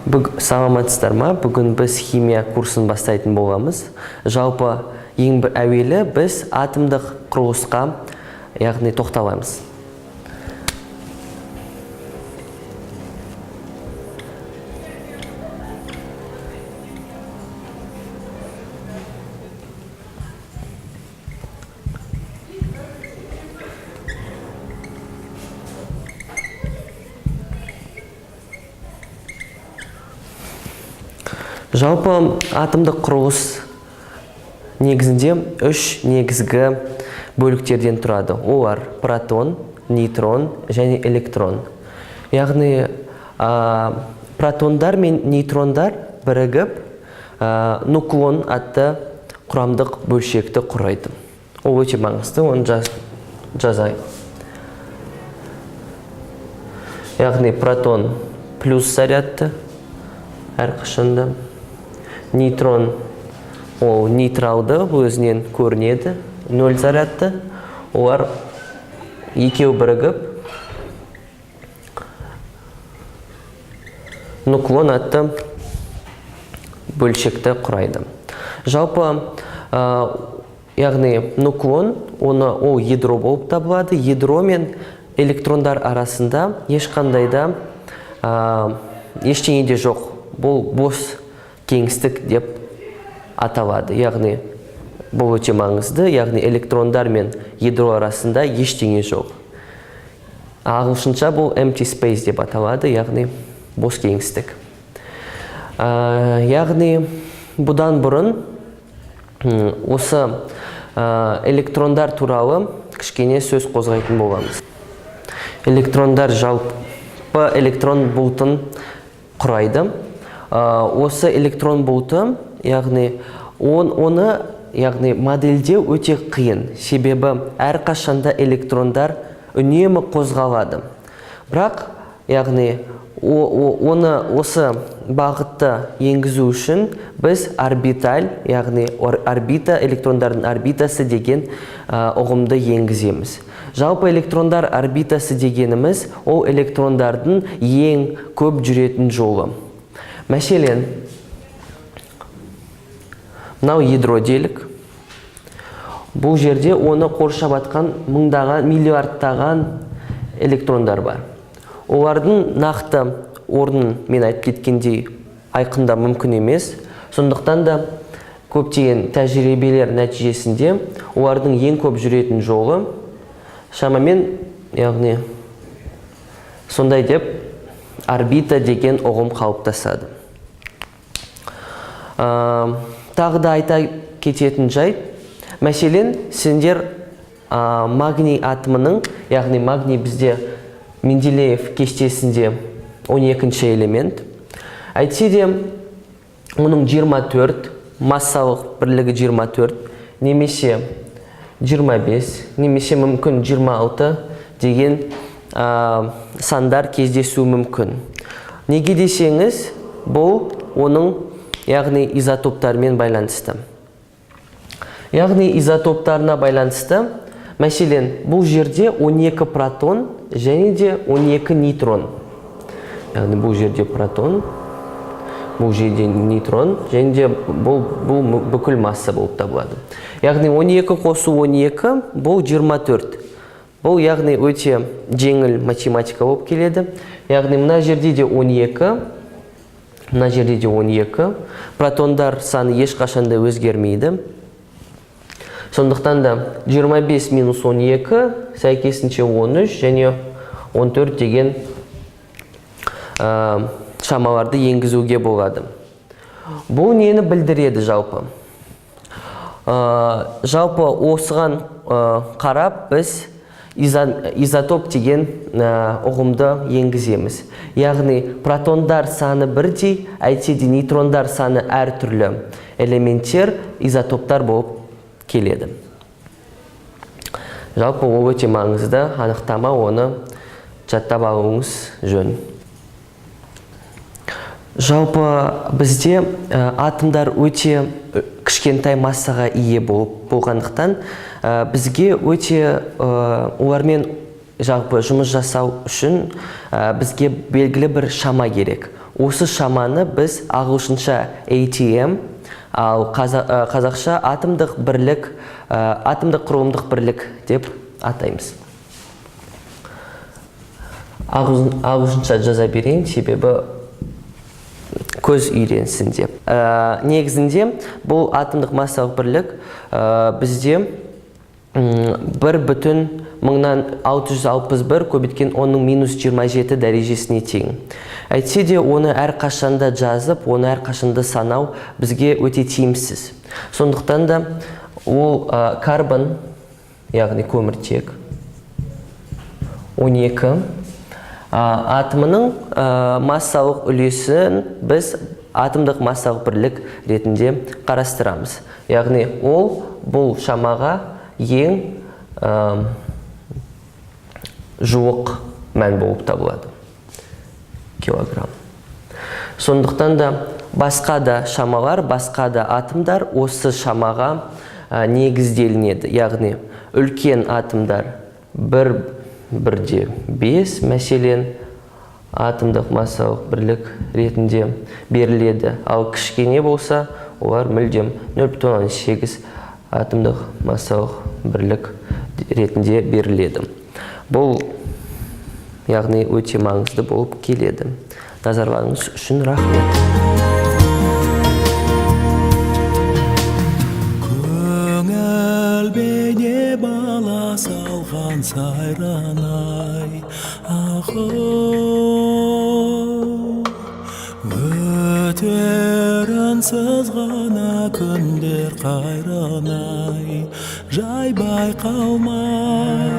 Саламатсыздар ма? Бүгін біз химия курсын бастайтын боламыз. Жалпы ең бір әуелі біз атомдық құрылысқа, яғни тоқталамыз. Жалпы атомдық құрылыс негізінде үш негізгі бөліктерден тұрады. Олар протон, нейтрон және электрон. Яғни протондар мен нейтрондар бірігіп нуклон атты құрамдық бөлшекті құрайды. Ол өте маңызды, оны жазайық. Яғни протон плюс зарядты әрқашанда. Нейтрон ол нейтралды, өзінен көрінеді, нөл зарядты. Олар екеу бірігіп нуклон атты бөлшекті құрайды. Жалпы, яғни нуклон, ол ядро болып табылады. Ядро мен электрондар арасында ешқандай да, ештеңе де жоқ. Бұл бос кеңістік деп аталады. Яғни бұл өте маңызды, яғни электрондар мен ядро арасында ештеңе жоқ. Ағылшынша бұл empty space деп аталады, яғни бос кеңістік. Яғни бұдан бұрын, осы, электрондар туралы кішкене сөз қозғайтын боламыз. Электрондар жалпы электрон бұлтын құрайды. Осы электрон бұлты, яғни оны, яғни модельдеу өте қиын, себебі әрқашанда электрондар үнемі қозғалады. Бірақ, яғни, оны осы бағытты енгізу үшін біз орбиталь, яғни орбита, электрондардың орбитасы деген, ұғымды енгіземіз. Жалпы электрондар орбитасы дегеніміз ол электрондардың ең көп жүретін жолы. Мәселен, мынау ядро делік. Бұл жерде оны қоршап атқан мыңдаған, миллиардтаған электрондар бар. Олардың нақты орнын мен айтып кеткендей айқындау мүмкін емес. Сондықтан да көптеген тәжірибелер нәтижесінде олардың ең көп жүретін жолы шамамен, яғни сондай деп орбита деген ұғым қалыптасады. Тағы да айта кететін жайт, мәселен, сендер, магний атомының, яғни магний бізде Менделеев кестесінде он екінші элемент. Әйтсе де оның 24, массалық бірлігі 24, немесе 25, немесе мүмкін 26 деген, сандар кездесуі мүмкін. Неге десеңіз, бұл оның, яғни изотоптармен байланысты. Яғни изотоптарына байланысты, мәселен, бұл жерде 12 протон және де 12 нейтрон. Яғни бұл жерде протон, бұл жерде нейтрон және де бұл бүкіл масса болып табылады. Яғни 12 қосу 12 бұл 24. Бұл, яғни, өте жеңіл математика болып келеді. Яғни мына жерде де 12, мына жерде де 12. Протондар саны ешқашан да өзгермейді. Сондықтан да 25 минус 12 сәйкесінше 13 және 14 деген, шамаларды енгізуге болады. Бұл нені білдіреді жалпы? Жалпы осыған, қарап біз изотоп деген, ұғымды енгіземіз. Яғни протондар саны бірдей, әйтсе де нейтрондар саны әртүрлі элементтер изотоптар болып келеді. Жалпы ол өте маңызды анықтама, оны жаттап алуыңыз жөн. Жалпы бізде, атомдар өте кішкентай массаға ие болғандықтан, бізге өте, олармен жалпы жұмыс жасау үшін, бізге белгілі бір шама керек. Осы шаманы біз ағылшынша ATM, ал қазақша атомдық бірлік, атомдық құрылымдық бірлік деп атаймыз. Ағылшынша жаза берейін, себебі көз үйренсін деп. Негізінде бұл атомдық массалық бірлік бізде 1,661 көбейткен 10-ның минус 27 дәрежесіне тең. Әйтсе де, оны әрқашанда жазып, оны әрқашанда санау бізге өте тиімсіз. Сондықтан да ол карбон, яғни көміртек 12 атомының массалық үлесін біз атомдық массалық бірлік ретінде қарастырамыз. Яғни ол бұл шамаға ең жуық мән болып табылады. Килограмм. Сондықтан да басқа да шамалар, басқа да атомдар осы шамаға негізделінеді. Яғни үлкен атомдар 1,5, мәселен, атомдық массалық бірлік ретінде беріледі. Ал кішкене болса, олар мүлдем 0,8 атомдық массалық бірлік ретінде беріледі. Бұл, яғни, өте маңызды болып келеді. Назарларыңыз үшін рахмет. Көңіл бейне бала салған сайран ай, ақыл өтер үнсіз ғана күндер қайран ай, жай байқалмай.